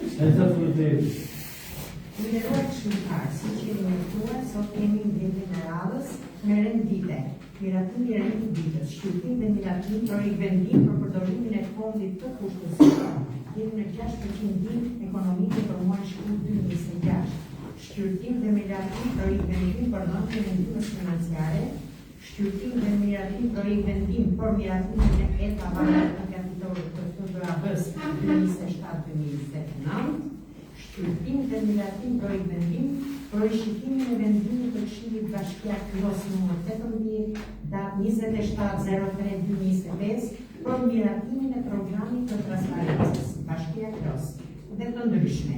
E sa të vërtetë. Të nderuar këshilltarë, siç jeni njoftuar, sot kemi mbledhjen e radhës me rend dite. Miratimi i rendit ditës, shqyrtim dhe miratim projektvendim për përdorimin e fondit të kushtëzuar deri në 6% ndihmë ekonomike për muajin shkurt 2026. Shqyrtim dhe miratim projektvendim për dhënien e ndihmës financiare, shqyrtim dhe miratim projektvendim për miratimin e tavanit përgatitore të FBAB-s 2027-2029, Shqyrtim dhe miratim projektvendim për rishikimin e vendimit të Këshillit Bashkiak Klos numër 18, datë 27.03.2025 për miratimin e programit të transparencës Bashkia Klos dhe të ndryshme.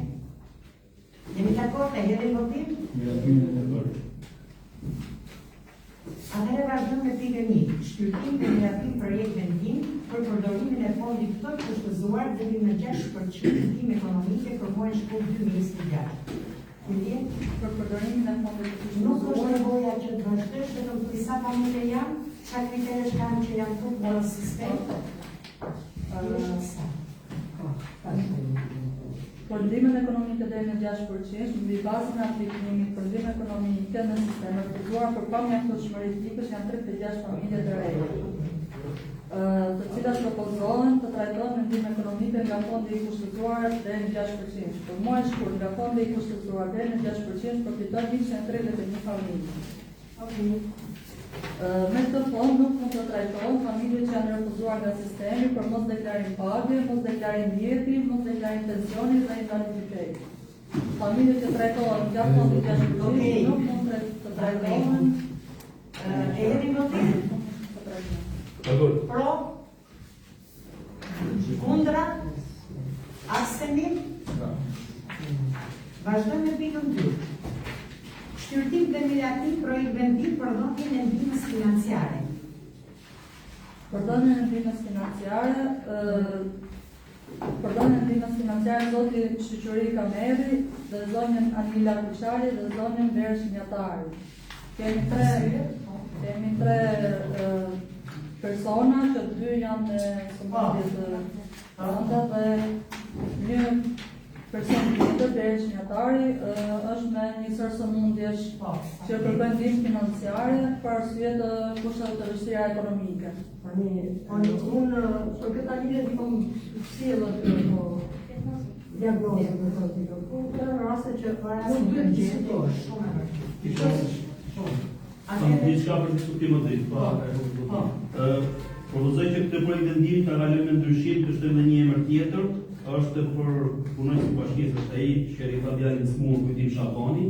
Jemi dakord, e hedhim votim? Miratimin e dakord. Atëherë vazhdojmë me pikën 1. Shqyrtim dhe miratim projektvendim për përdorimin e fondit të kushtëzuar deri në 6% ndihmë ekonomike për muajin shkurt 2026. Kujtje? Për përdorimin e fondit të Nuk është kushtëzuar nevoja që të vazhdosh vetëm thuj sa familje janë, çfarë kriteresh kanë që janë futur në sistem. ë, Sa? Për ndihmën ekonomike deri në 6%, mbi bazën e aplikimit për ndihmë ekonomike në sistem refuzuar për pamjaftueshmëri pikësh janë 36 familje të reja, ë, të cilat propozohen të trajtohen me ndihmë ekonomike nga fondi i kushtëzuar deri në 6%. Për muajin shkurt nga fondi i kushtëzuar deri në 6% përfitojnë 131 familje. Okej. Ë, Me këtë fond nuk mund të trajtohen familjet që janë refuzuar nga sistemi për mos deklarim page, mos deklarim jeti, mos deklarim pensioni dhe invaliditeti. Familjet që trajtohen nga fondi 6% Okej. nuk mund të të trajtohen Ë, E hedhim votim? të trajtohen. Dakord. Pro? Kundra? Abstenim? Vazhdojmë me pikën 2. Shqyrtim dhe miratim projektvendim për dhënien e ndihmës financiare. Për dhënien e ndihmës financiare, ë për dhënien e ndihmës financiare zoti Shqyqëri Kameri dhe zonjën Anila Kuçari dhe zonjën Beresh Njatari. Kemi tre kemi tre ë, persona që dy janë me sëmundje të rënda dhe një person tjetër, Beresh Njatari, ë, është me një sërë sëmundjesh Po. që kërkojnë ndihmë financiare për arsye të kushteve të vështira ekonomike. Tani, unë për këtë anilën kom sjellë aty po diagnozën me thonë tjetër. Po janë raste që mund duhet të diskutosh. Shumë e vërtetë. Kisha Shumë. Kam Atëherë, diçka për diskutim më drejt, pa e Po. Ë, propozoj që këtë projekt vendimi ta kalojmë me ndryshim, të shtojmë edhe një emër tjetër, është për punonjës të bashkisë, është ai që i ka djalin smur Kujtim Shabani,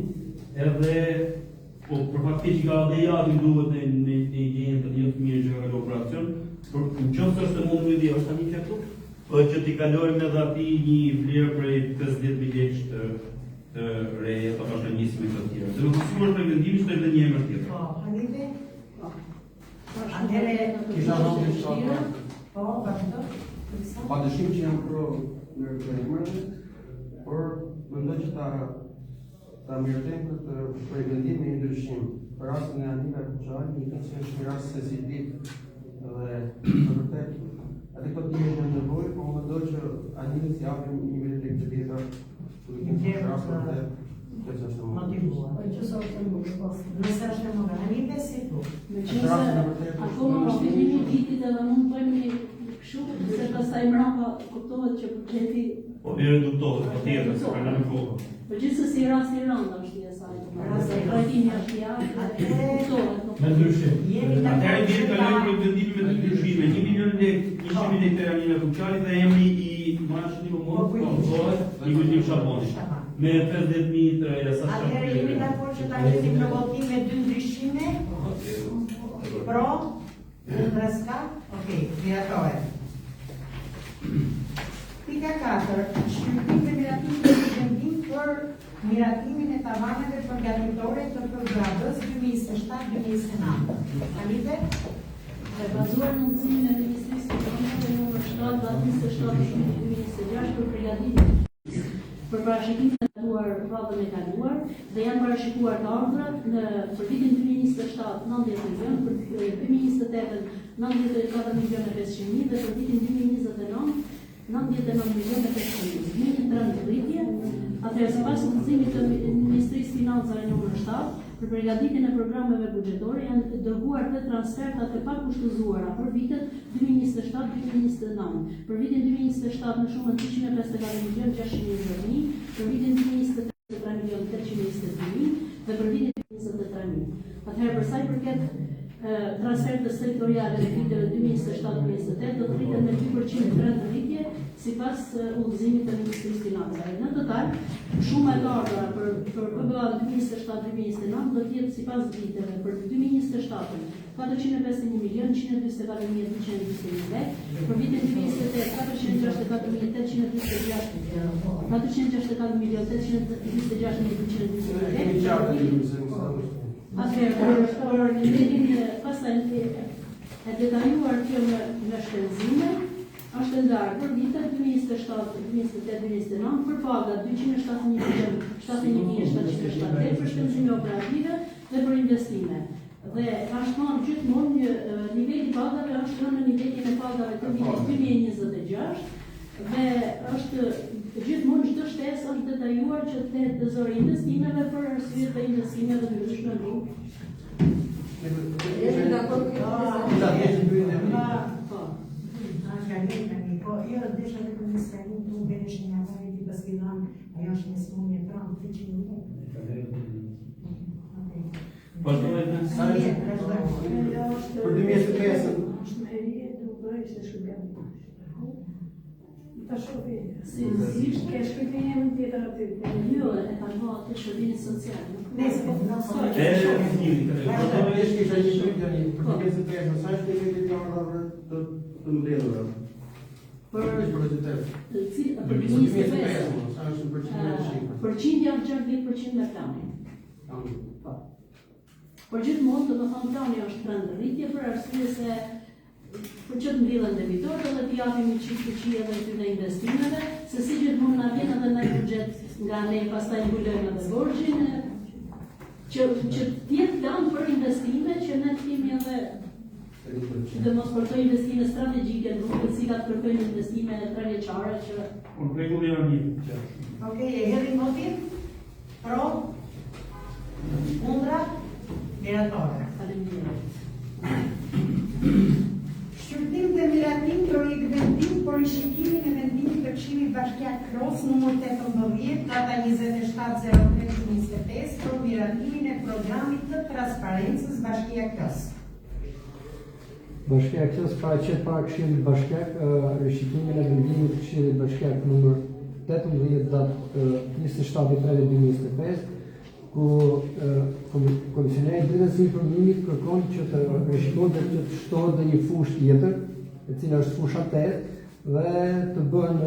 edhe po për fat keq i ka edhe i ati duhet në në në higienë të një të mirë që ka kaluar operacion, por në qoftë se është e mundur i di, është tani që këtu, po që t'i kalojmë edhe atij një vlerë prej 50.000 lekësh të të reja, ta bashkëngjisim me këto të tjera. Dhe më sigurisht për vendimin shtojmë edhe një emër tjetër. po, Hanife? Atëherë, Kisha dhënë diçka po. po, vazhdo. Krisa? Pa dyshim që jam pro në këto emrave, por mendoj që ta ta miratojmë këtë projektvendim me një ndryshim. Për rastin e Anila Kuçarit, më thënë se është një rast sensitiv dhe në vërtet edhe këto dje janë nevojë, por unë mendoj që Anilës i japim një vlerë lekë të vjetra, duke qenë se është rast vërtet kjo që është e mundur. Motivuar. Po që sa është e mundur, po. Nëse është e mundur, Hanife si thu? Me Është qenë rasti se në vërtet është akoma është fillimi i vitit edhe mund të bëjmë një kështu, se pastaj mbrapa kuptohet që buxheti Po i reduktohet, patjetër, se ka në kohë. Po gjithsesi rasti i rëndë është i asaj. domethënë, Rasti i rëndë. Trajtimi është i ashtë, Atëherë- kuptohet, nuk Me ndryshim. Jemi dakord Atëherë vjen që kalojmë ta- për vendimin me dy ndryshime, 1 milion lekë, 100 mijë lekë të Anila Kuçarit dhe emri i Mashit më Po, mund, Kujtim. po, i Kujtim Shabani. Shabani. Me 50.000 të reja sa Atëherë jemi dakord që ta hedhim në votim me dy ndryshime? Pro? Kundra s'ka? Okej, miratohet. Pika 4. Shqyrtim dhe miratim të vendim për miratimin e tavaneve përgatitore të FBAB-s 2027-2029. Hanife? E bazuar në udhëzimin e Ministrisë së Brendshme numër 7 datë 27 shkurt 2026 për përgatitjen për parashikimin e datuar radhën e kaluar dhe janë parashikuar të ardhurat në për vitin 2027 90 milion, për 2028 94 milion e 500 mijë dhe për vitin 2029 99 milion e 500 mijë. Me një trend rritje. Atëherë, sipas udhëzimit të Ministrisë Financave numër 7, për përgatitjen e programeve buxhetore janë dërguar të transfertat e pakushtëzuara për vitet 2027-2029. Për vitin 2027 në shumën 254 milion 620 mijë, për vitin 2023 milion 822 mijë dhe për vitin 23 mijë. Atëherë, për sa i përket transfertës sektoriale të viteve 2027-2028 do të rriten me 2% trend rritje sipas udhëzimit të Ministrisë Financave. Në total, shuma e të ardhura për për PBA 2027-2029 do të jetë sipas viteve për 2027 451 milion 144 mijë 241 lekë, për vitin 2028 464 mijë 846 464 milion 846 mijë 241 lekë. Atëherë, për, për nivelin pastaj e detajuar kjo në, në shpenzime, është e ndarë për vitet 2027, 2028, 2029, për paga 271 milion 71.707 lekë për shpenzime operative dhe për investime. Dhe është thënë gjithmonë një niveli i pagave është në nivelin e pagave të vitit 2026 dhe është gjithmonë çdo shtesë është detajuar që të thesari i investimeve për arsye të investimeve të ndryshme në rrugë. Jemi dakord kjo. Ta heqim pyetjen e Pa, po. Po, jo, desha vetëm një sqarim tu bëhesh një javë ti pas fillon, ajo është një sëmundje pranë 300 mijë. Okej. Vazhdojmë. Sa është? Për 2025-ën. Është më e ri nuk bëj se shërben. Ta shohi. Si si Ke shkruajtur një emër tjetër aty. Jo, e kanë bërë atë shërbimin social. nuk- Nëse, po, Sa E, që- Thjesht kisha një pyetje tani, për 2025-ën, sa është niveli i të ardhurave të të mbledhura? Për Për qytet. të cilë për Për 2025 2025-ën, sa është përqindja e shifrës? Përqindja është 60% me planin. Po. Por gjithmonë, do të thonë plani është trend rritje për arsye se për që të mbillen debitorët edhe të japim një çik fuqi edhe këtyre investimeve, se si gjithmonë na vjen edhe në buxhet nga ne pastaj mbulojmë edhe borxhin, e, që që të jetë plan për investime që ne të kemi edhe sidomos për këto investime strategjike në rrugë, të cilat kërkojnë investime trevjeçare që Unë rregulli janë një. Okej, e hedhim votim? Pro? Kundra? Miratore. faleminderit. Shqyrtim dhe miratim projektvendim për rishikimin e vendimit të Këshillit Bashkiak Klos numër 18, data 27.03.2025 për miratimin e programit të transparencës Bashkia Klos. Bashkia Klos paraqet para Këshillit Bashkiak rishikimin e vendimit të Këshillit Bashkiak numër 18 datë 27.3.2025 ku Komisioneri i Drejtës së Informimit kërkon që të rishikohet dhe që të shtohet dhe një fushë tjetër, e cila është fusha 8, dhe të bëhen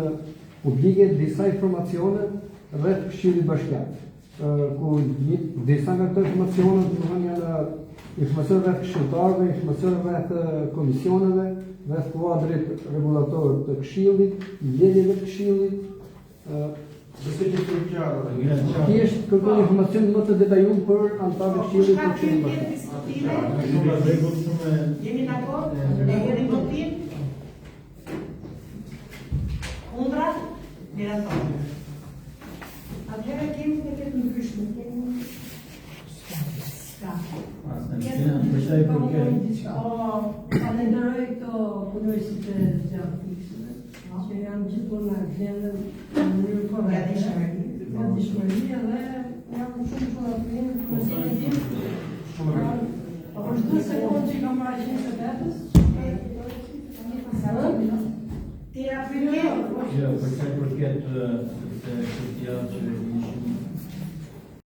publike disa informacione rreth Këshillit Bashkiak. Ku disa nga këto informacione, domethënë janë informacione rreth këshilltarëve, informacione rreth komisioneve, rreth kuadrit rregullator të Këshillit, mbledhjeve të Këshillit, Besoj që të qartë. Thjesht kërkon informacion më të detajuar për anëtarët e Po, kush Këshillit ka për Këshillin pyetje, Bashkiak. diskutime? Shumë e rregullt, shumë e Jemi dakord? E hedhim votim? Kundra? Miratohet. Atëherë kemi të ketë ndryshme, kemi Ska. Për sa i përket Po, Falenderoj këto punojësit e zjarrfikësve, që janë gjithmonë në agjendën në mënyrë korrekte. Gatishmëri. Gatishmëri edhe jam shumë shumë aty në konsimin tim. Shumë e mirë. Po për çdo sekondë që kam marrë qenë të vetës, Ti aplikë? Jo, për sa i përket sepse këtë javë që ishim